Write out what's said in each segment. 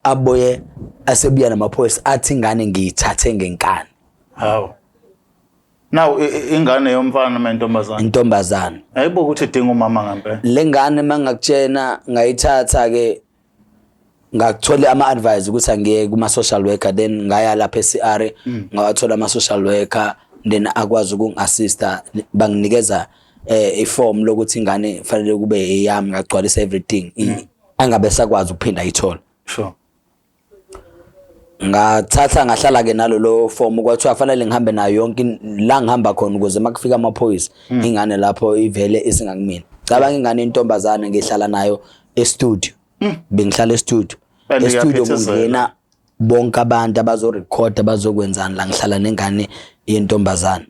Abuye asebuya namaphoyisa, athi ingane ngiyithathe ngenkani. Hawu. Now ingane yomfana noma intombazane? Intombazane. Ayibo, ukuthi idinga umama ngempela. Le ngane, mangakutshena, ngayithatha ke, ngakuthola ama-advice ukuthi angiye kuma-social worker, then ngaya lapha e-CR, ngawathola ama-social worker, then akwazi ukungi-assista, banginikeza iform lokuthi ingane fanele kube eyami. Ngagcwalisa everything. Angabe sakwazi ukuphinda ayithole. Ngathatha, ngahlala ke nalolo form, kwathiwa fanele ngihambe nayo yonke la ngihamba khona, ukuze makufika amaphoyisa, ingane lapho ivele isingakumina. Cabanga, ingane intombazane, ngihlala nayo e-studio, bengihlala e-studio. And E-studio uyaphithizela. Kungena bonke abantu abazorekhoda, bazokwenzani la, ngihlala nengane yentombazane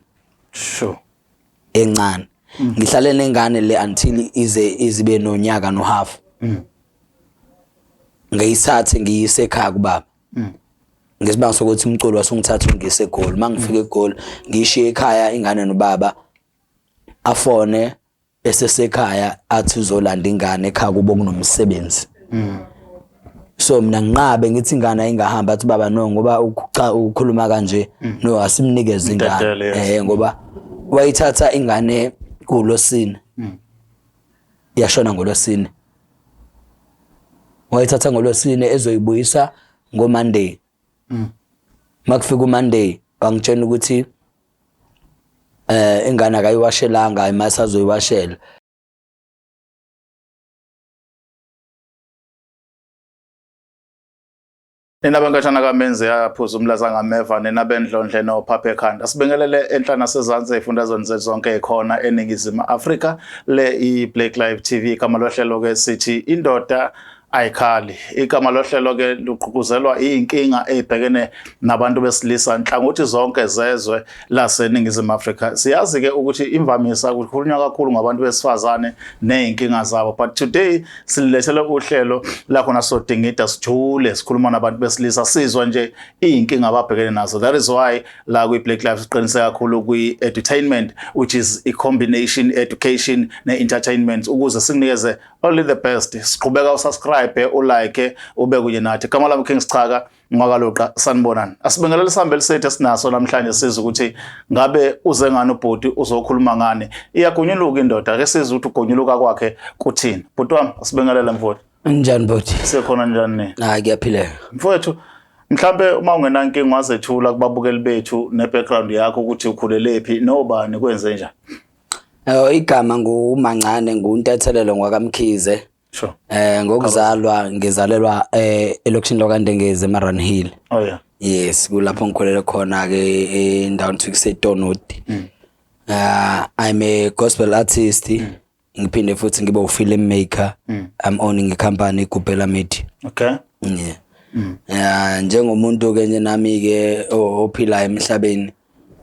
encane. Ngihlale nengane le until ize izibe nonyaka nohalf, ngiyithathe ngiyise ekhaya kubaba, ngesibanga sokuthi umculo wasungithatha ungise eGoli. Mangifika eGoli, ngiyishiye ekhaya ingane nobaba, afone esesekhaya, athi uzolanda ingane ekhaya kubo, kunomsebenzi. So mina nginqabe, ngithi ingane ayingahamba. Athi baba, no, ngoba ukukhuluma kanje, no, asimnikeze ingane. Mdedele, yes. Ngoba wayithatha ingane kulosine, yashona ngolwesine. Wayithatha ngolwesine, ezoyibuyisa ngoMonday. Makufika uMonday, wangitshela ukuthi ingane akayiwashelanga, imase azoyiwashela. Nina benkatshana kaMenzi yaphuza umlaza ngameva, nina bendlondle nophapha ekhanda. Sibingelele enhla nasezantsi ezifundazweni zethu zonke ekhona eNingizimu Afrika. Le i-Black Life TV, igama lohlelo ke sithi Indoda Ayikhali. Igama lohlelo ke lugqugquzelwa iy'nkinga ey'bhekene nabantu besilisa nhlangothi zonke zezwe laseNingizimu Afrika. Siyazi ke ukuthi imvamisa kukhulunywa kakhulu ngabantu besifazane ney'nkinga zabo, but today sililethele uhlelo lakhona sodingida, sijule, sikhuluma nabantu besilisa, sizwa nje iy'nkinga ababhekene nazo. That is why la kwi-Black Life siqinise kakhulu kwi-edutainment, which is i-combination education ne-entertainment, ukuze sikunikeze only the best. Siqhubeka, usubscribe, ulike, ube kunye nathi. Igama lami King Sichaka ngwakaluqa. Sanibonani, asibingelele, sihambe sethu esinaso namhlanje, sizwe ukuthi ngabe uze ngani ubhuti, uzokhuluma ngani. Iyagonyuluka indoda, ake sizwe ukuthi ugonyuluka kwakhe kuthini. Bhuti wami, asibingelele mfowethu. Njani bhuti? Sekhona, njani ni? Hayi, kuyaphileka. Mfowethu, mhlambe uma ungenankinga wazethula kubabukeli bethu ne-background yakho, ukuthi ukhulelephi, nobani, kwenze njani. Igama nguMancane, nguNtethelelo ngwakaMkhize. Ngokuzalwa ngizalelwa elokishini lwakaNdengezi, eMaran Hill. Yes, kulapho ngikhulele khona ke, endaweni kuthiwa kuseTonod. I'm a gospel artist. Ngiphinde futhi ngibe u-film maker. I'm owning a company, Gubhela Media. Yeah. Yeah, njengomuntu ke nje nami ke ophilayo emhlabeni,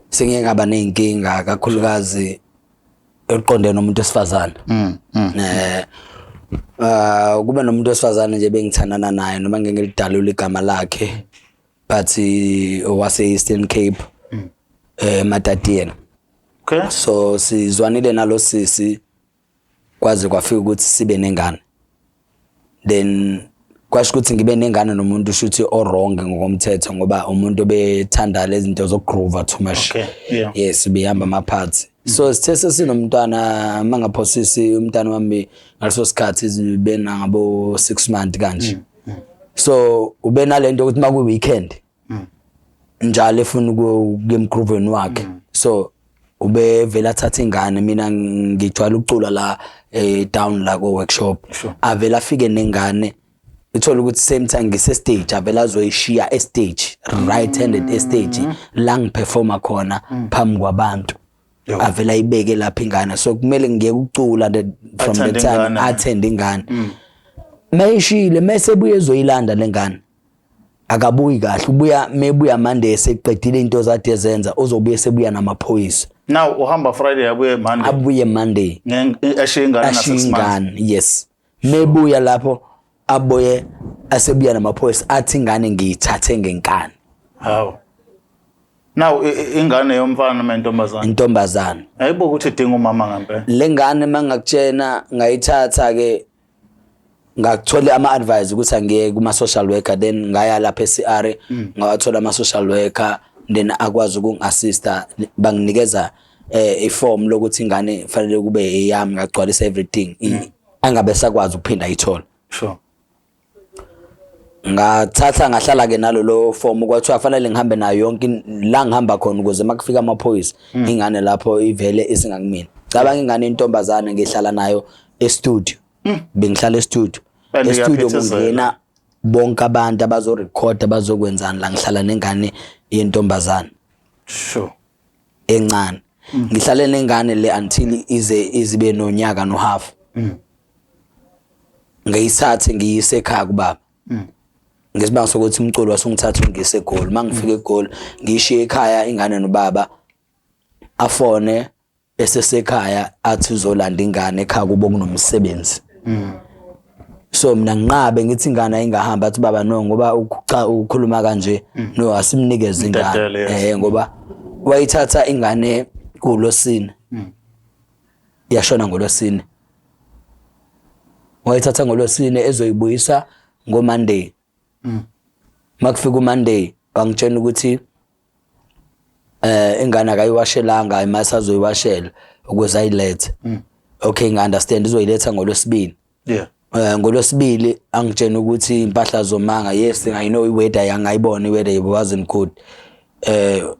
sengike ngaba nezinkinga, kakhulukazi eqondene nomuntu wesifazane. Kube nomuntu wesifazane nje bengithandana naye, noma ngeke ngilidalule igama lakhe, but wase Eastern Cape, Matatiele. So sizwanile nalo sisi kwaze kwafika ukuthi sibe nengane, then kwasho ukuthi ngibe nengane nomuntu shuthi o-wrong ngokomthetho, ngoba umuntu obethanda lezi zinto zokugroova too much. Yes, ubehamba amaphathi. So sithe sesinomntwana, mangaphosisi umntwana wami ngaleso sikhathi bena ngabo 6 months kanje. So ube nalento ukuthi makuyi weekend njalo efuna ukuya emgrooveni wakhe, so ubevela athatha ingane. Mina ngijwayele ukucula la down la ko workshop. Avela afike nengane, uthola ukuthi same time ngise stage, avela azoyishiya e stage, right handed e stage la ngiperforma khona phambi kwabantu. Avela ayibeke lapha ingane, so kumele ngiyeke ukucula from the Attend time ingane. Attend ingane. Mayishile, mase ebuye ezoyilanda lengane, akabuyi kahle. Ubuya, mebuya Monday, seqedile into zade ezenza, uzobuye sebuya namaphoyisa. Now uhamba Friday, abuye Monday? Abuye Monday. Eshiye ingane na ashiye 6 months. Ingane, yes. Mebuya lapho, abuye asebuya namaphoyisa, athi ingane ngiyithathe ngenkani. Hawu. Now ingane yomfana noma intombazane? Intombazane. Ayibo, ukuthi idinga umama ngempela. Le ngane, mangakutshena, ngayithatha ke. Ngakuthola ama-advice ukuthi angiye kuma-social worker, then ngaya lapha e-CR, ngawathola ama-social worker, then akwazi ukungi-assista, banginikeza iform lokuthi ingane fanele kube eyami. Ngagcwalisa everything, angabe sakwazi ukuphinda ayithole. Ngathatha ngahlala ke nalolo form, kwathiwa fanele ngihambe nayo yonke la ngihamba khona ukuze makufika amaphoyisa ingane lapho ivele isingakumina. Cabanga, ingane intombazane, ngihlala nayo e-studio, bengihlala e-studio. And E-studio uyaphithizela. Kungena bonke abantu abazorekhoda, bazokwenzani la, ngihlala nengane yentombazane encane. Ngihlale nengane le until ize izibe nonyaka nohalf, ngiyithathe ngiyise ekhaya kubaba ngesibanga sokuthi umculo wasungithatha ungise eGoli. Mangifika eGoli, ngiyishiye ekhaya ingane nobaba, afone esesekhaya athi uzolanda ingane ekhaya kubo, kunomsebenzi. So mina nginqabe, ngithi ingane ayingahamba. Athi baba, no, ngoba ukukhuluma kanje, no, asimnikeze ingane. Mdedele, yes. Ngoba wayithatha ingane kulosine, yashona ngolwesine. Wayithatha ngolwesine, ezoyibuyisa ngoMonday. Makufika uMonday, bangitshela ukuthi ingane akayiwashelanga, imase azoyiwashela ukuze ayilethe. Okay, ngi-understand, uzoyiletha ngolwesibili. Ngolwesibili angitshena ukuthi impahla zomanga. Yes, I know iweather, yangayibona iweather wasn't good,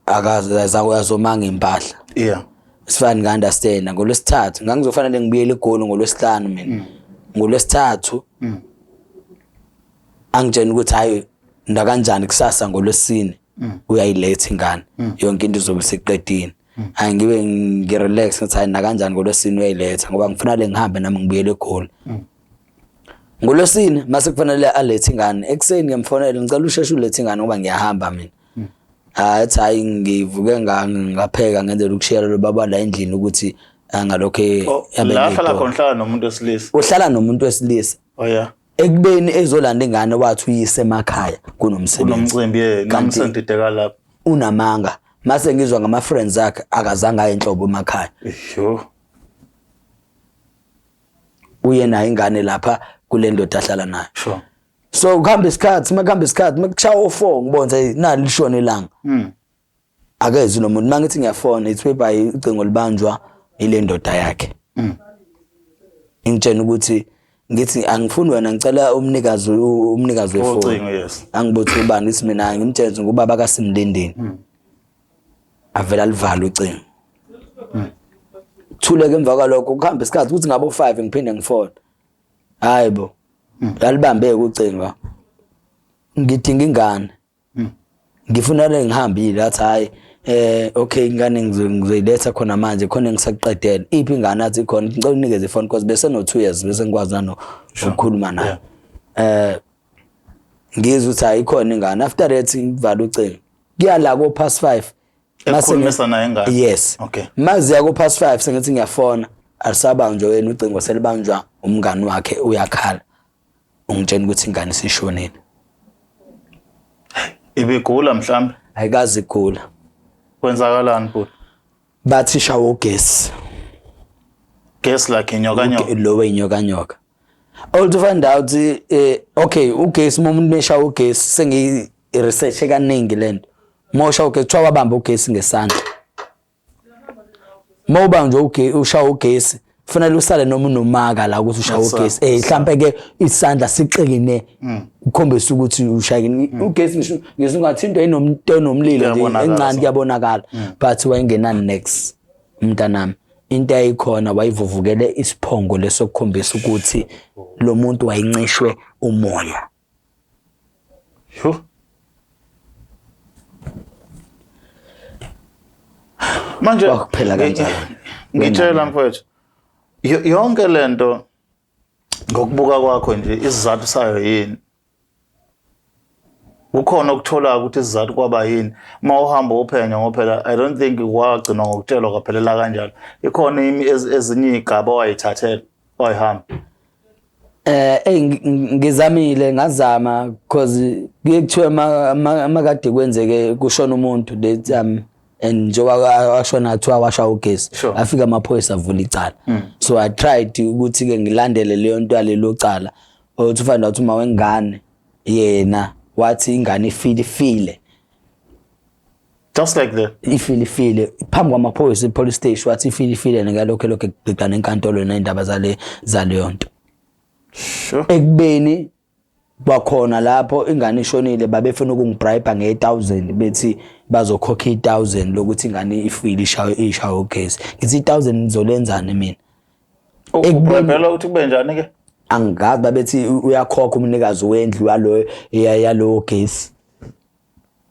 akaze azomanga impahla. Sifani, nga-understand. Ngolwesithathu ngangizofanele ngibuyele eGoli ngolwesihlanu mina. Ngolwesithathu angitshena ukuthi hayi, ndakanjani, kusasa ngolwesine uyayiletha ingane, yonke into izobe isiqedile. Hayi, ngibe ngirelax, ngithi hayi, nakanjani ngolwesine uyayiletha, ngoba ngifuna le ngihambe nami ngibuyele eGoli. Ngolwesine mase kufanele alethe ingane ekuseni, ngiyamfonela, ngicela usheshe ulethe ingane ngoba ngiyahamba mina. Hayi, athi hayi, ngivuke ngapheka ngenzela ukushiyela lo baba la endlini ukuthi angalokho. Oh, la hlala khona, hlala nomuntu wesilisa? Uhlala nomuntu wesilisa. Oh yeah. Ekubeni ezolanda ingane wathi uyise emakhaya kunomsebenzi. Kunomcimbi, yeah, nami sengidideka lapho. Unamanga. Mase ngizwa ngama friends akhe, akazange aye enhlobo emakhaya. Yo. Uye nayo ingane lapha kule ndoda ahlala nayo. So kuhamba isikhathi, makuhamba isikhathi, makushaya o4, ngibona hey, nali lishona ilanga. Akezi lo muntu. Mangithi ngiyafona, it's whereby ucingo libanjwa ile ndoda yakhe. Ingitshena ukuthi ngithi angifuni wena, ngicela umnikazi wefoni. Ucingo, yes. Angibuthi ubani, ngithi mina ngimtshele ngubaba kaSimlindeni. Avela alivala ucingo. Thule ke emva kwalokho, kuhamba isikhathi ukuthi ngabo 5 ngiphinde ngifone. Hayi bo. Lalibambe ucingo. Ngidinga ingane. Ngifuna le ngihambile, athi hayi, okay, ingane ngizoyiletha khona manje, khona ngisakuqedela. Iphi ingane? Athi khona, ngicela unikeze ifone because bese no 2 years, bese ngikwazi nano ukukhuluma naye. Ngizwe ukuthi hayi, ikhona ingane. After that ngivala ucingo. Kuya la ko past 5. Ekukhulumisa naye ingane? Yes. Maziya ko past 5, sengithi ngiyafona, alisabanjwa wena ucingo, selibanjwa umngani wakhe, uyakhala. Ungitshela ukuthi ingane isishonile. Ibigula mhlambe? Ayikazi igula. Kwenzakalani, bhuti? Bathi shawo ugesi. Gas like inyoka nyoka? Lo weyinyoka nyoka. All to find out, okay, ugesi, uma umuntu meshawa ugesi, sengi research kaningi lento. Mosha ugesi, kuthiwa wabamba ugesi ngesandla. Mawubanjwa ugesi, ushawa ugesi, kufanele usale noma unomaka la ukuthi ushawa ugesi. Mhlambe ke isandla siqine ukukhombisa ukuthi ushayile ugesi, ngisho ungathi into enomuntu enomlilo nje Kuyabonakala, encane, so. kuyabonakala. But wayengenani next umntanami. Into ayikhona, wayivuvukele isiphongo lesokukhombisa ukuthi lo muntu wayincishwe umoya. Yho. Manje Kwakuphela kanjalo. Ngitshela mfowethu. Yonke lento ngokubuka kwakho nje, isizathu sayo yini? Kukhona okutholayo ukuthi isizathu kwaba yini? Uma uhamba uphenya, ngoba phela I don't think wagcina ngokutshelwa kwaphelela kanjalo. Ikhona ezinye iy'gaba owayithathela wayihamba? Ey, ngizamile, ngazama, because kuye kuthiwe makade kwenzeke kushona umuntu that and njengoba washona kuthiwa washa ugesi, afika amaphoyisa avula icala. So I tried ukuthi ke ngilandele leyo nto yalelo cala. Othi find out uma wengane yena wathi ingane ifile ifile. Just like that. Ifile ifile phambi kwamaphoyisa e-police station, wathi ifile ifile, ngalokho lokho ekugqigqana enkantolo nendaba zale zaleyo nto. Ekubeni kwakhona lapho ingane ishonile, babefuna ukungibribe nge-1000, bethi bazokhokha i-1000 lokuthi ingane ifile, ishawe ishawe ugesi. Ngithi i-1000 ngizolenzani mina? Ukubribela ukuthi kube njani ke? Angazi, babethi uyakhokha umnikazi wendlu yalo yalowo gesi,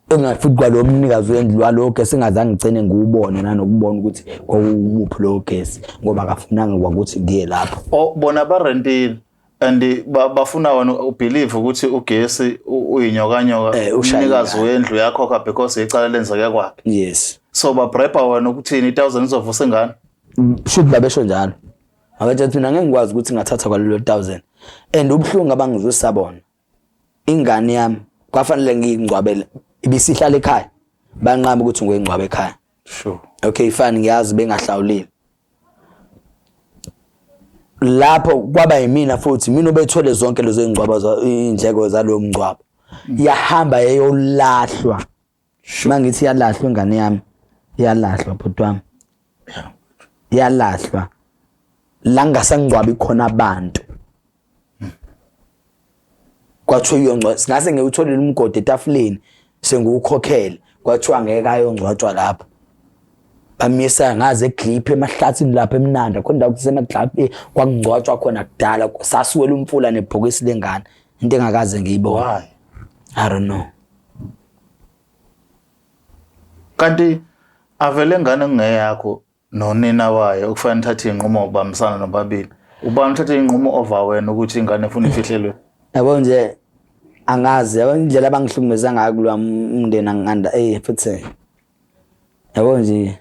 engafuthi kwalowo mnikazi wendlu walowo gesi engazange ngigcine ngiwubone nanokubona ukuthi kwakuwumuphi lowo gesi, ngoba akafunanga kwakuthi ngiye lapho. Oh, bona barentile and bafuna wena ubelieve ukuthi ugesi uyinyokanyoka, umnikazi wendlu uyakhokha because icala lenzeke kwakhe. Yes. So babribe wena ukuthini, i-1000 izovusa ingane? Shuthi babesho njalo. Ngabatshela mina ngeke ngikwazi ukuthi ngathatha kwalelo 1000, and ubuhlungu abangizwisa bona, ingane yami kwafanele ngiyingcwabele, ibisihlala ekhaya, banqaba ukuthi ngoyingcwaba ekhaya. Okay, fine, ngiyazi bengahlawulile lapho, kwaba yimina futhi mina obethwele zonke lezo ingcwaba, indleko zalowo mngcwabo. Yahamba yayolahlwa. Mangithi yalahlwa ingane yami, yalahlwa bhuti wami, yalahlwa la ngingasangcwabi khona abantu. Kwathiwa iyongcwa, singase ngiwutholile umgodi etafuleni sengiwukhokhele, kwathiwa ngeke ayongcwatshwa lapho. Bamisa ngaze eGlip emahlathini lapha eMnanda khona, indawo kusemaGlip kwakungcwatshwa khona kudala. Sasiwela umfula nebhokisi lengane, into engakaze ngiyibone. Why? I don't know. Kanti avele ingane kungeyakho nonina wayo okufanele uthathe iy'nqumo ngokubambisana nobabili. Ubani uthathe iy'nqumo over wena ukuthi ingane efuna ifihlelwe? Yabo nje, angazi, yabo indlela abangihlukumeza ngayo kulowa umndeni, anganda futhi yabo nje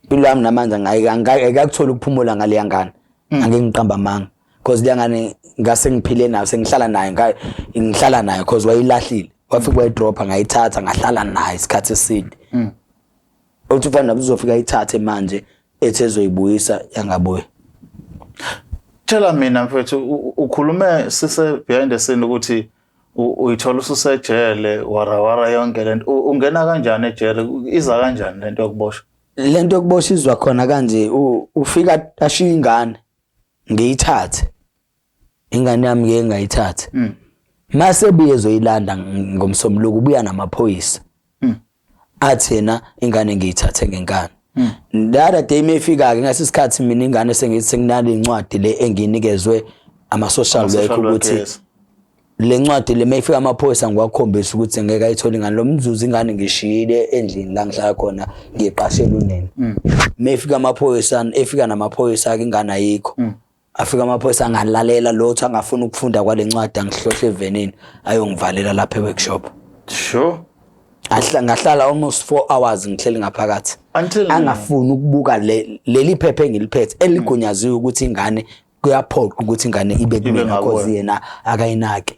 impilo yami namanje ayikakuthola ukuphumula ngaleya ngane. Angeke ngiqamba amanga, because leya ngane ngase ngiphile nayo, sengihlala nayo, ngihlala nayo because wayilahlile, wafika wayidropha, ngayithatha ngahlala nayo isikhathi eside. Uthi ufana nabo uzofika ayithathe manje, ethi ezoyibuyisa, yangabuya. Tshela mina mfethu, ukhulume sise behind the scene ukuthi uyithola ususejele, warawara yonke lento. Ungena kanjani ejele? Iza kanjani lento yokuboshwa? Lento yokuboshwa izwa khona kanje, ufika ashiya ingane, ngiyithathe ingane yami ngeke ngayithathe. Mase buye ezoyilanda ngomsombuluko, ubuya namaphoyisa, athi yena ingane ngiyithathe ngenkani. The other day mayifika-ke ngase isikhathi mina ingane sengithi senginale incwadi le engiyinikezwe ama-social work Ama-social ukuthi workers. Le ncwadi le mayifika amaphoyisa ngiwakhombisa ukuthi ngeke ayithole ingane lo mzuzu, ingane ngishiyile endlini la ngihlala khona, ngiqashela unene. Mayifika amaphoyisa, efika namaphoyisa-ke, ingane ayikho. Afika amaphoyisa angalalela lotho, angafuni ukufunda kwale ncwadi, angihlohle evenini, ayongivalela lapha e-workshop. Ngahlala almost 4 hours ngihleli ngaphakathi. Until angafuni ukubuka le leli phepha engiliphethe eligunyaziwe ukuthi ingane kuyaphoqa ukuthi ingane ibe kumina, ngakuwe. cause yena akayinaki.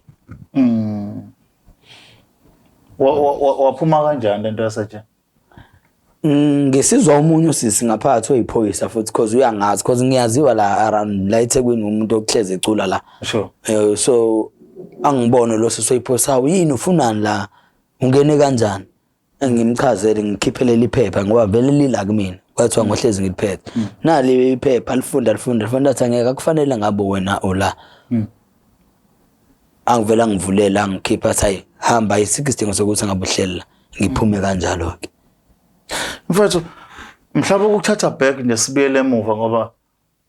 Waphuma kanjani lento yaseje? Ngisizwa omunye usisi ngaphakathi oyiphoyisa futhi, cause uyangazi, cause ngiyaziwa la around la eThekwini, umuntu okuhleze ecula la. So angibone lo sisi oyiphoyisa, "Hawu, yini, ufunani la, ungene kanjani?" Ngimchazele, ngikhiphe leli phepha ngoba vele lila kumina, kwathiwa ngohlezi ngiliphethe nali iphepha, alifunda alifunda alifunda, athi angeke akufanele ngabe wena ola. Angivela ngivulela, angikhipha, athi hayi, hamba, ayisikho isidingo sokuthi ngabe uhleli la. Ngiphume kanjalo ke. Mfethu, mhlawumbe ukuthatha back nje sibuyele emuva, ngoba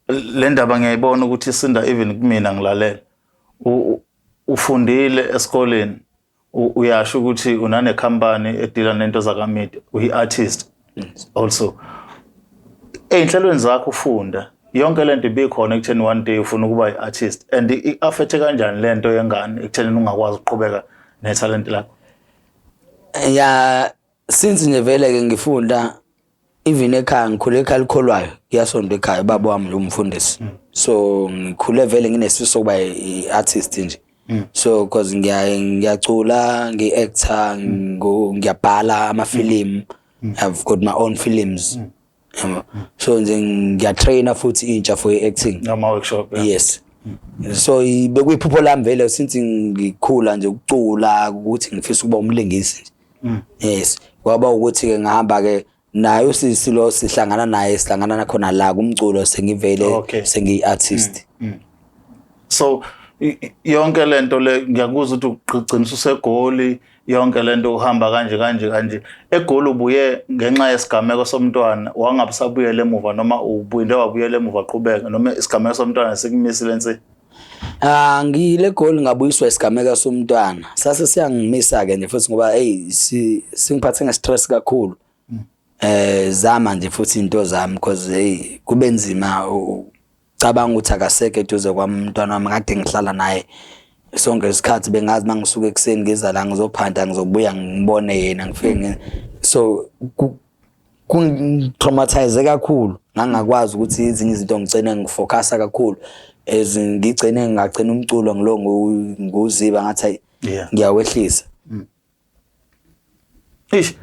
le ndaba ngiyayibona ukuthi isinda even kumina ngilalela. Ufundile esikoleni, uyasho ukuthi unane company edila nento zakamedia, uyi-artist also. Ey'nhlelweni zakho ufunda yonke lento ibikhona ekutheni one day ufuna ukuba i-artist, and i-affecte kanjani lento yengane ekutheni ungakwazi ukuqhubeka nethalente lakho? Ya, since nje vele ke ngifunda, even ekhaya ngikhule ekhaya likholwayo, kuyasonto ekhaya, ubaba wami nje umfundisi, so ngikhule vele nginesifiso sokuba i-artist nje. So cause ngiyacula, ngi-actor, ngiyabhala amafilimu, I've got my own films. Yabo. So nje ngiyatraina futhi intsha for i-acting. Nama-workshop, yeah. Yes. So bekuyiphupho lami vele since ngikhula nje ukucula, ukuthi ngifisa ukuba umlingisi nje. Yes, kwaba ukuthi ke ngihamba ke naye usisi lo sihlangana naye, sihlangana nakhona la kumculo, sengivele sengiyi-artist. So yonke lento le, ngiyakuzwa ukuthi ugcina useGoli, yonke lento uhamba kanje kanje kanje eGoli, ubuye ngenxa yesigameko somntwana, wangabe usabuyela emuva, noma ubuye wabuyela emuva, qhubeka, noma isigameko somntwana sikumisile nsi? Ah, ngile Goli ngabuyiswa isigameko somntwana. Sase siyangimisa ke nje futhi ngoba hey, singiphathe nge-stress kakhulu. Zama nje futhi into zami because hey, kube nzima cabanga ukuthi akasekho eduze kwami umntwana wami kade ngihlala naye sonke isikhathi. Bengazi mangisuka ekuseni ngiza la ngizophanda, ngizobuya ngibone yena, ngifike so kungi-traumatize kakhulu, ngangakwazi ukuthi ezinye izinto ngigcine ngifocusa kakhulu, as ngigcine ngagcina umculo ngilo nguziba ngathi hayi, ngiyawehlisa. Ish.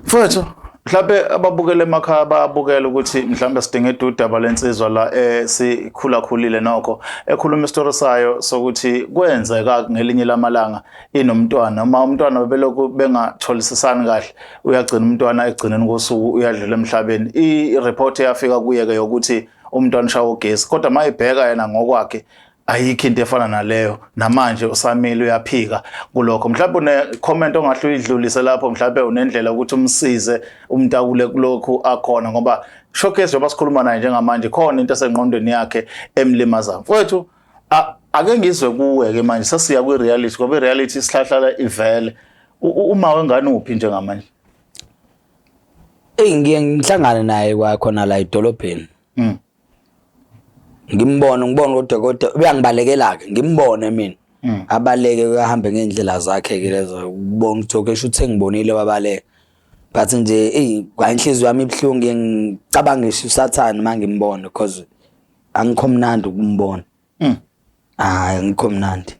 Mfowethu, mhlawumbe ababukele emakhaya bayabukela ukuthi mhlawumbe sidinga udaba lensizwa la esikhula khulile nokho ekhuluma isitori sayo sokuthi kwenzeka ngelinye lamalanga inomntwana, uma umntwana bebelokhu bengatholisisani kahle, uyagcina umntwana egcineni kosuku uyadlula emhlabeni. I-report eyafika kuye ke yokuthi umntwana ushawa ugesi, kodwa mayibheka yena ngokwakhe ayikho into efana naleyo. Namanje usamile, uyaphika kulokho. Mhlawumbe une-comment ongahle uyidlulise lapho, mhlawumbe unendlela ukuthi umsize umtakule kulokhu akhona, ngoba showcase njengoba sikhuluma naye njengamanje khona into esengqondweni yakhe emlimazayo. Mfowethu, ake ngizwe kuwe-ke manje, sesiya kwi-reality, ngoba i-reality isihlahlala ivele. Uma wengane uphi njengamanje? Eyi, ngiye ngihlangane naye kwakhona la edolobheni. Ngimbone, ngibone, kodwa uyangibalekela ke, ngimbone mina. Abaleke, ahambe ngendlela zakhe ke lezo, ukubona ukuthi okay, shuthi sengibonile, wabaleka. But nje eyi, kwa inhliziyo yami ibuhlungu, ngicabanga ngisho usathane mangimbona because angikho mnandi ukumbona. Hayi, angikho mnandi.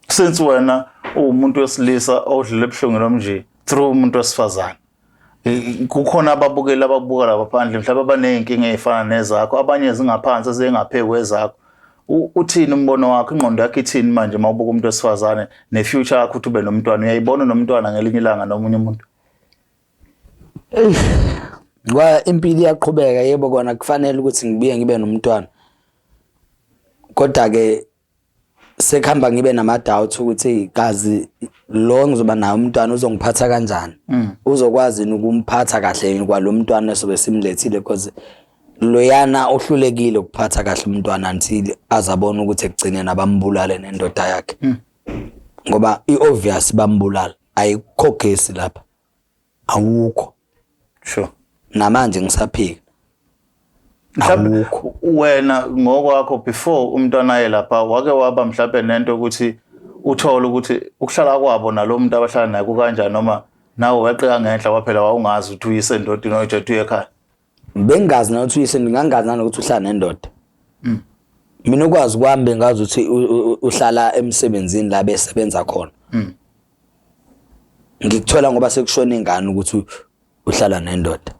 Since wena uwumuntu wesilisa odlule ebuhlungwini omnje through umuntu wesifazane, kukhona ababukeli abakubuka lapha phandle mhlawumbe abaney'nkinga ey'fana nezakho, abanye zingaphansi ezingaphezu kwezakho. Uthini umbono wakho, ingqondo yakho ithini manje uma ubuka umuntu wesifazane ne-future yakho ukuthi ube nomntwana? Uyayibona nomntwana ngelinye ilanga nomunye umuntu? Kwa impilo iyaqhubeka, yebo kona kufanele ukuthi ngibuye ngibe nomntwana. Kodwa ke sekuhamba ngibe nama doubts ukuthi kazi lo ngizoba naye umntwana uzongiphatha kanjani? Uzokwazi yini ukumphatha kahle yini kwalo mntwana esobe simlethile, because loyana ohlulekile ukuphatha kahle umntwana until azabona ukuthi ekugcineni abambulale nendoda yakhe. Ngoba i-obvious bambulala, ayikho gesi lapha. Awukho. Namanje ngisaphika. Mhlawumbe Awukho. wena ngokwakho before umntwana aye lapha, wake waba mhlawumbe nento ukuthi uthole ukuthi ukuhlala kwabo nalo muntu abahlala naye kukanjani, noma nawe weqeka ngenhla kwaphela, wawungazi ukuthi uyise endodeni oyijethu uye ekhaya? Bengazi nokuthi uyise, ngangazi nanokuthi uhlala nendoda. Mina ukwazi kwami bengazi ukuthi uhlala emsebenzini la besebenza khona. Ngikuthola ngoba sekushona ingane ukuthi uhlala nendoda.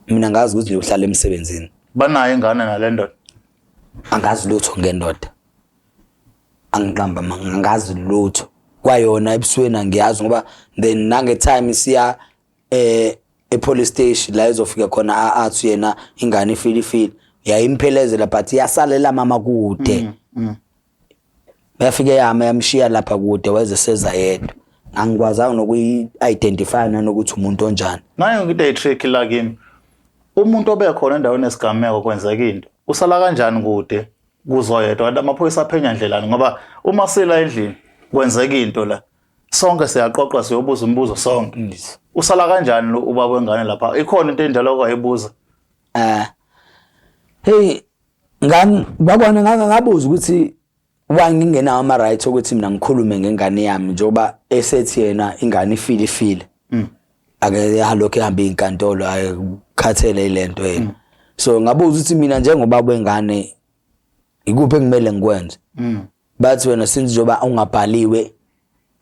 Mina ngazi ukuthi nje uhlala emsebenzini. Banayo ingane nale ndoda? Angazi lutho ngendoda. Angiqamba manga, angazi lutho. Kwayona ebusweni angiyazi, ngoba then nange time siya e-police station la ezofika khona athi yena ingane ifile ifile, yayimphelezela but yasalela mama kude. Yafike yama yamshiya lapha kude, weze seza yedwa. Angikwazanga nokuyi-identify nanokuthi umuntu onjani. Nayo into eyi-trick la kimi. Umuntu obekhona endaweni yesigameko kwenzeka into, usala kanjani kude kuzoyedwa, kanti amaphoyisa aphenya ndlelani? Ngoba uma sila endlini kwenzeka into la, sonke siyaqoqwa siyobuza umbuzo sonke. Usala kanjani lo ubaba wengane lapha? Ikhona into enjalo okwayibuza? Hey, ngani babona ngabuza ukuthi why ngingenawo ama rights ukuthi mina ngikhulume ngengane yami, njengoba esethi yena ingane ifile ifile. Ake yalokho ehamba inkantolo, ayikhathele ilento yena. So ngabuza ukuthi mina njengobaba wengane ikuphi engimele ngikwenze? Bathi wena since njengoba ungabhaliwe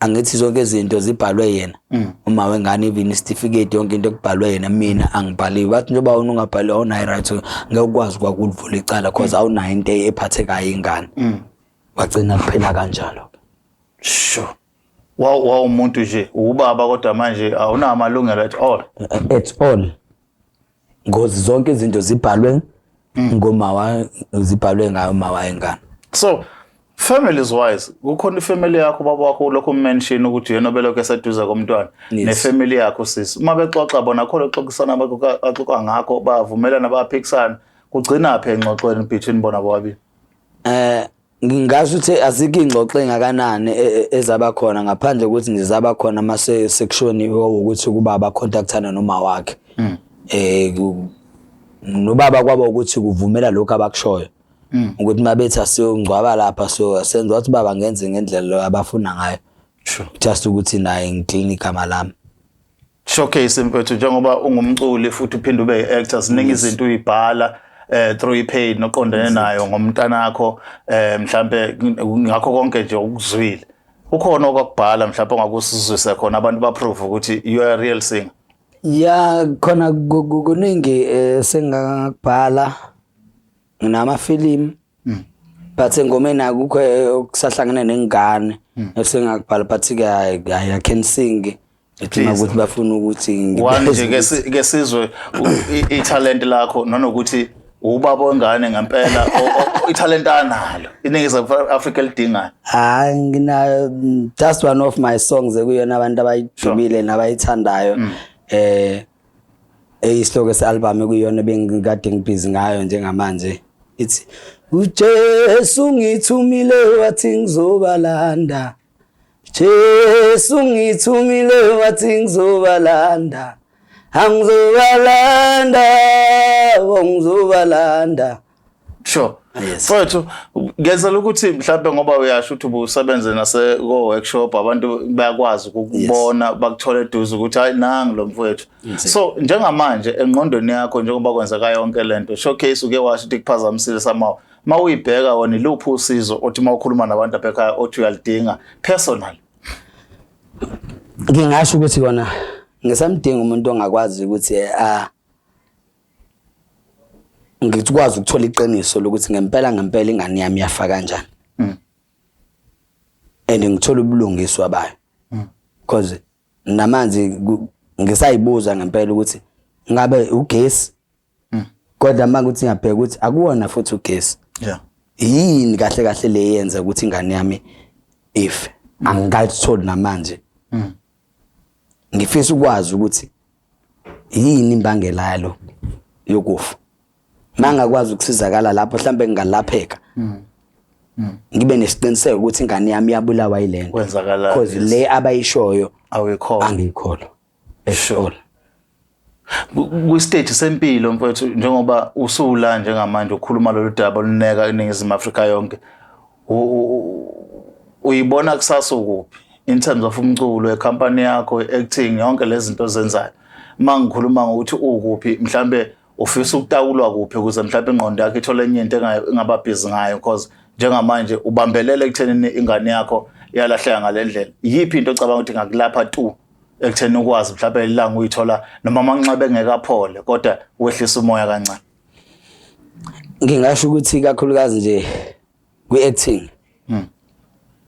Angithi zonke izinto zibhalwe yena, uma wengane, even isitifiketi, yonke into ekubhalwe yena, mina angibhaliwe. Bathi njengoba wena ungabhaliwe, awunayo right, ngeke ukwazi kwakulivula icala cause awunayo into ephathekayo ingane. Wagcina kuphela kanjalo. Sure. Wawumuntu nje, ubaba, kodwa manje awunawo amalungelo at all. At all, ngozi zonke izinto zibhalwe ngoma, zibhalwe ngayo uma wayengane. So families wise, kukhona ifamily yakho, ubaba wakho lokho mention ukuthi yena obelokhu eseduze komntwana? Yes. Nefamily yakho sisi, uma bexoxa bona khona uxoxisana, baxoxa ngakho, bavumelana, bayaphikisana, kugcina phi engxoxweni between bona bobabili? Ngingasho ukuthi azikho ingxoxo engakanani ezaba khona, ngaphandle kokuthi nje zaba khona mase sekushoniwe, ukuthi kubaba contactana noma wakhe, nobaba kwaba ukuthi kuvumela lokho abakushoyo, ukuthi mabethi asiyongcwaba lapha, so senza, wathi baba ngenze ngendlela lo abafuna ngayo, just ukuthi naye ngiclean igama lami. Showcase, mfethu, njengoba ungumculi futhi uphinde ube yi-actor, ziningi izinto uyibhala through i-pain oqondene nayo ngomntanakho, mhlambe ngakho konke nje ukuzwile, ukhona okwakubhala mhlawumbe ongakusizwise khona, abantu baprove ukuthi you are a real singer? Ya, khona kuningi sengakubhala, nginamafilimu, but engomeni akukho okusahlangene nengane esengakubhala, but ke I can sing ethi Please. ukuthi bafuna ukuthi One nje ke sizwe italent lakho, nanokuthi ubaba wengane ngempela, italent analo iNingizimu Afrika elidingayo. Hayi, ngina just one of my songs ekuyona abantu abayijumile nabayithandayo, eyisihloko se-album ekuyona bengikade ngibhizi ngayo njengamanje, ithi uJesu ngithumile wathi ngizobalanda, Jesu ngithumile wathi ngizobalanda, angizobalanda, ngizobalanda. Sure. Mfowethu, ngenzela ukuthi mhlawumbe ngoba uyasho ukuthi ubusebenze nase ko workshop, abantu bayakwazi ukukubona, bakuthola eduze ukuthi hayi, nangi lo mfowethu. So njengamanje engqondweni yakho, njengoba kwenzeka yonke lento, showcase, uke washo ukuthi kuphazamisile somehow. Mawuyibheka wona, iluphi usizo othi mawukhuluma nabantu apha ekhaya othi uyalidinga personal? Ngingasho ukuthi kona ngisamdinga umuntu ongakwazi ukuthi a ngithi ukwazi ukuthola iqiniso lokuthi ngempela ngempela ingane yami yafa kanjani and ngithola ubulungiswa bayo, because namanzi ngisayibuza ngempela ukuthi ngabe ugesi, kodwa uma kuthi ngiyabheka ukuthi akuwona futhi ugesi, yini kahle kahle le yenza ukuthi ingane yami ife? Angikayitholi namanje. Ngifisa ukwazi ukuthi yini imbangela yalo yokufa. Mangakwazi ukusizakala lapho, mhlambe ngingalapheka, ngibe nesiqiniseko ukuthi ingane yami iyabulawa yilento. Kwenzakalani? Because le abayishoyo Awuyikholwa. Angiyikholwa at all. Kwi-stage sempilo, mfowethu, njengoba usula njengamanje ukhuluma lolu daba oluneka eNingizimu Afrika yonke, uyibona kusasa ukuphi in terms of umculo, ekhampani yakho, i-acting, yonke lezi zinto ozenzayo? Uma ngikhuluma ngokuthi ukuphi, mhlambe ufisa ukutakulwa kuphi ukuze mhlawumbe ingqondo yakho ithole enye into engaba busy ngayo, because njengamanje ubambelele ekuthenini ingane yakho iyalahleka ngale ndlela. Yiphi into ocabanga ukuthi ingakulapha tu ekutheni ukwazi mhlawumbe ilanga uyithola noma amanxeba engekaphole, kodwa wehlisa umoya kancane? Ngingasho ukuthi kakhulukazi nje kwi-acting,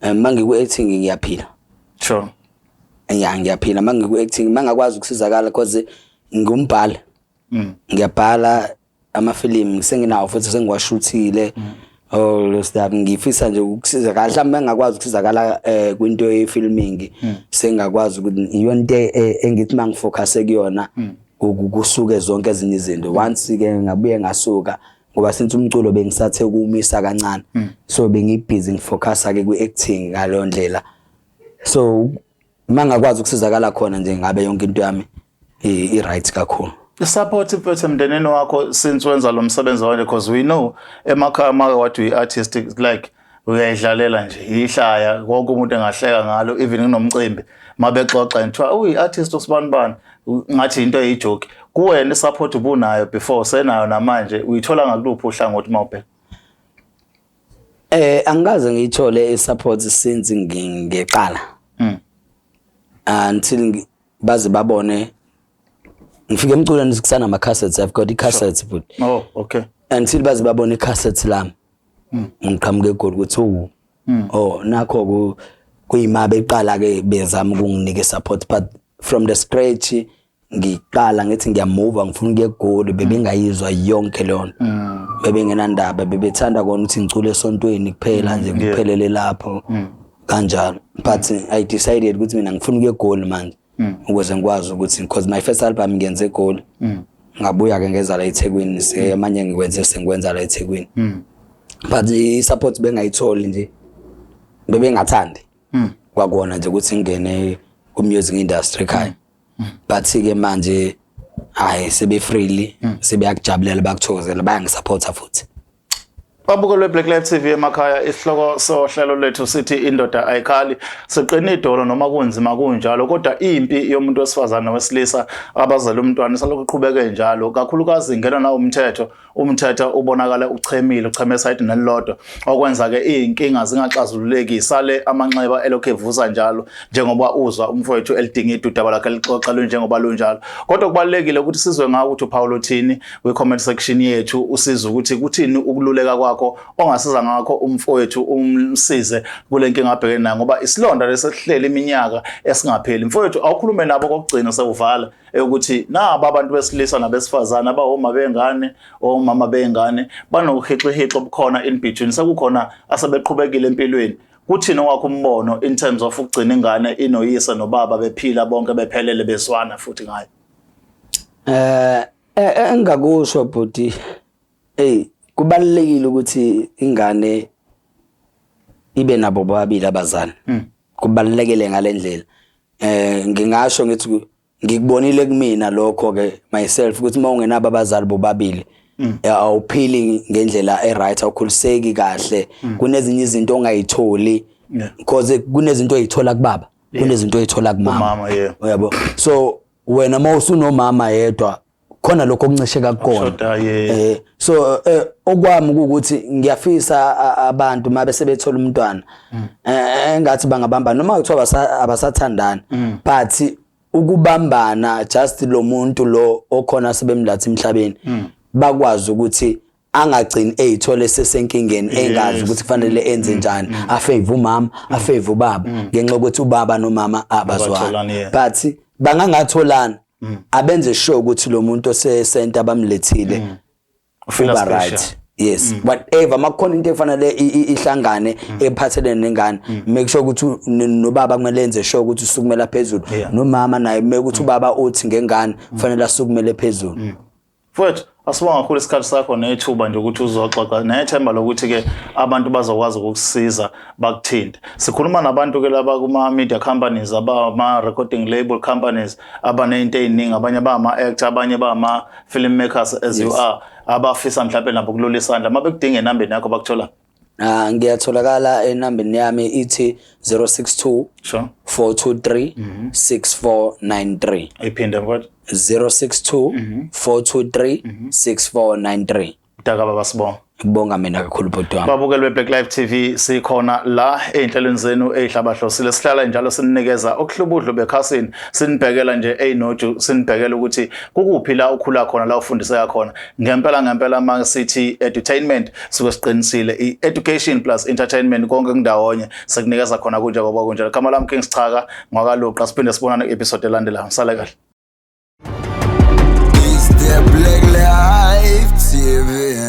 mangiku-acting ngiyaphila. Ya, ngiyaphila mangiku-acting, mangakwazi ukusizakala, because ngumbhali, ngiyabhala amafilimu, senginawo futhi sengiwashuthile, oh lo stuff. Ngifisa nje ukusizakala, mhlawumbe ngingakwazi ukusizakala kwinto ye-filming, sengakwazi ukuthi iyona into engithi mangifocus kuyona, kusuke zonke ezinye izinto. Once ke ngabuye ngasuka, ngoba since umculo bengisathe ukuwumisa kancane, so bengibhizi ngifocusa ke kwi-acting ngaleyo ndlela. So mangakwazi ukusizakala khona nje, ngabe yonke into yami i-right kakhulu. I-support, mfethu, emndenini wakho since wenza lo msebenzi wanje, because we know emakhaya make wathi uyi-artist, like uyayidlalela nje ihlaya, wonke umuntu engahleka ngalo, even kunomcimbi mabexoxa kuthiwa uyi-artist usibanibani, ngathi into eyijoke kuwena. I-support ubunayo before, senayo namanje, uyithola ngakuluphi uhlangothi uma ubheka? Angikaze ngiyithole i-support since ngiqala. Until baze babone ngifike emculweni kusana cassettes. I've got i-cassettes, but until baze babone i-cassettes lami ngiqhamuke eGoli ukuthi oh, nakho kuyima beqala ke bezama ukunginika support, but from the scratch ngiqala ngithi ngiyamuva, ngifuna ukuya eGoli, bebengayizwa yonke leyo nto, bebengenandaba, bebethanda kona ukuthi ngicule esontweni kuphela nje, kuphelele lapho kanjalo. But I decided ukuthi mina ngifuna ukuya eGoli manje ukuze ngikwazi ukuthi, because my first album ngiyenze eGoli, ngabuya ke ngeza la eThekwini, manje ngikwenze sengikwenza la eThekwini, but i-support bengayitholi nje, bebengathandi kwakona nje ukuthi ngingene ku-music industry ekhaya. But ke manje hayi, sebe freely, sebeyakujabulela, bakuthokozela, bayangisupporta futhi. Babukelwe Black Life TV emakhaya, isihloko sohlelo lethu sithi "Indoda Ayikhali". Siqina idolo noma kunzima kunjalo, kodwa impi yomuntu wesifazane nowesilisa abazela umntwana isalokhu iqhubeke njalo, kakhulukazi ingena nawo umthetho. Umthetho ubonakala uchemile, ucheme esayidini nelilodwa, okwenza ke iy'nkinga zingaxazululeki, sale amanxeba elokhu evusa njalo, njengoba uzwa umfowethu elidinga idudaba lakhe lixoxa lunjengoba lunjalo. Kodwa kubalulekile ukuthi sizwe ngawo ukuthi uPaul uthini kwi-comment section yethu, usize ukuthi kuthini ukululeka kwakho ongasiza ngakho umfowethu, umsize kule nkinga abhekene nayo, ngoba isilonda lesihleli iminyaka esingapheli. Mfowethu, awukhulume nabo kokugcina sewuvala, ukuthi naba abantu besilisa nabesifazane abawoma bengane, omama bengane, banokuhixihixi obukhona in between, sekukhona asebeqhubekile empilweni. Kuthini owakho umbono in terms of ukugcina ingane inoyise nobaba bephila bonke, bephelele, bezwana futhi ngayo? Engakusho bhuti, hey, kubalulekile ukuthi ingane ibe nabo bobabili abazali. Kubalulekile ngalendlela. Ngingasho ngithi ngikubonile kumina lokho ke myself ukuthi uma ungenabo abazali bobabili, awuphili ngendlela e-right, awukhuliseki kahle, kunezinye izinto ongayitholi because kunezinto oyithola kubaba, kunezinto oyithola kumama. Kumama, yeah. Uyabo, so wena uma usunomama yedwa, khona lokho okuncisheka kukona. Okushoda, yeah. So okwami ukuthi ngiyafisa abantu mabe sebethola umntwana, engathi bangabamba noma kuthiwa abasathandani, but ukubambana just lo muntu lo okhona sebemlatha emhlabeni, bakwazi ukuthi angagcini eyithole sesenkingeni, engazi ukuthi kufanele enze njani, afave umama, afave ubaba, ngenxa yokuthi ubaba nomama abazwani. Abatholani, yeah. But bangangatholana, abenze sure ukuthi lo muntu osesenta abamlethile Ufeel uba special. right, yes. Whatever makukhona into efanele ihlangane ephathelene nengane, make sure ukuthi nobaba kumele enze sure ukuthi usukumela phezulu, nomama naye kumele ukuthi ubaba uthi ngengane kufanele asukumele phezulu. Mfowethu, asibonga kakhulu isikhathi sakho nethuba nje ukuthi uzoxoxa, nethemba lokuthi-ke abantu bazokwazi ukukusiza bakuthinte. Sikhuluma nabantu-ke laba kuma-media companies, abama-recording label companies, abaney'nto ey'ningi, abanye bama-actor, abanye bama-film makers as you are, abafisa mhlawumbe nabo kulula isandla. Uma bekudinga enambeni yakho, bakuthola? Ah, ngiyatholakala enambeni yami, ithi 062 423 6493. Ayiphinde, mfowethu. 062 423 6493. Mntaka baba, sibonga. Kubonga mina kakhulu, bhuti wami. Babukeli be-Black Life TV, sikhona la ey'nhlelweni zenu ey'hlabahlosile, sihlala njalo sinikeza okuhlubudlu bekhasini, sinibhekela nje ey'noju, sinibhekela ukuthi kukuphi la ukhula khona, la ufundiseka khona ngempela ngempela. Ma sithi edutainment, suke siqinisile, i-education plus entertainment konke kundawonye, sikunikeza khona kunjengoba kunjalo. Gama lami King Sichaka ngwakaluqa, siphinde sibonane ku-episode elandelayo. Sale kahle. It's the Black Life TV.